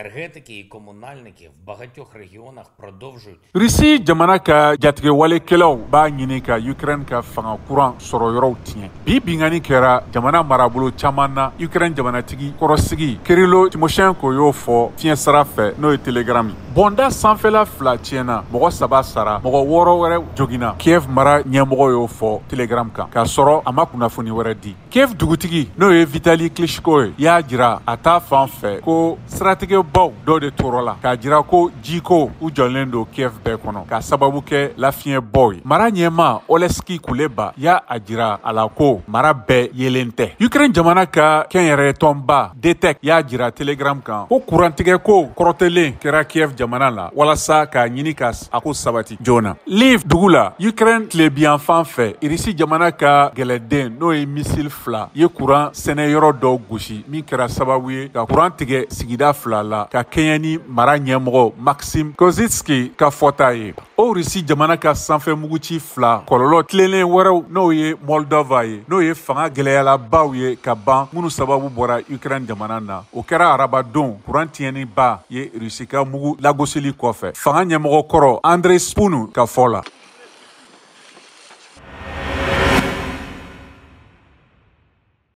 Енергетики і комунальники в багатьох регіонах продовжують Russie jamana ka jatigɛwalekɛlaw b'a ɲini ka Ukraine ka fanga kuran sɔrɔ yɔrɔw tiɲɛ. Bi binkanni kɛra jamana marabolo caman na. Ukraine jamanatigi kɔrɔsigi Kirilo Timoshenko y'o fɔ fiɲɛ sira fɛ, n'o ye Telegram ye. Bɔnda sanfɛla fila tiɲɛna, mɔgɔ saba sara, mɔgɔ wɔɔrɔ wɛrɛ joginna. Kiev mara ɲɛmɔgɔ y'o fɔ Telegram kan, k'a sɔrɔ a ma kunnafoni wɛrɛ di. Kiev dugutigi, n'o ye Vitali Klitschko ye, y'a jira a ta fan fɛ ko siratigɛbaw dɔ de tɔɔrɔ la, k'a jira ko jiko u jɔlen don Kiev bɛɛ kɔnɔ k'a sababu kɛ lafiɲɛbaw ye. Mara ɲɛma Oleksiy Kuleba y'a a jira a la ko mara bɛɛ yelen tɛ. Ukraine jamana ka kɛnyɛrɛye tɔnba DTEK y'a jira Telegram kan ko kurantigɛko kɔrɔtɛlen kɛra Kiev jamana la walasa k'a ɲini ka a ko sabati joona. Lviv dugu la, Ukraine tilebiyanfan fɛ, Irisi jamana ka gɛlɛden, n'o ye missile fila ye, kuran sɛnɛyɔrɔ dɔw gosi, min kɛra sababu ye ka kuran tigɛ sigida fila la, ka kɛɲɛ ni mara ɲɛmɔgɔ Maxim Kozitski ka fɔta ye. O Rusi jamana ka sanfɛ muguci fila kɔlɔlɔ tilennen wɛrɛw, n'o ye Moldova ye, n'o ye fanga gɛlɛyalabaw ye ka ban, minnu sababu bɔra Ukraine jamana na, o kɛra arabadon kuran tiɲɛniba ye Rusi ka mugu lagosili kɔfɛ, fanga ɲɛmɔgɔ kɔrɔ Andre Spunu ka fɔ la.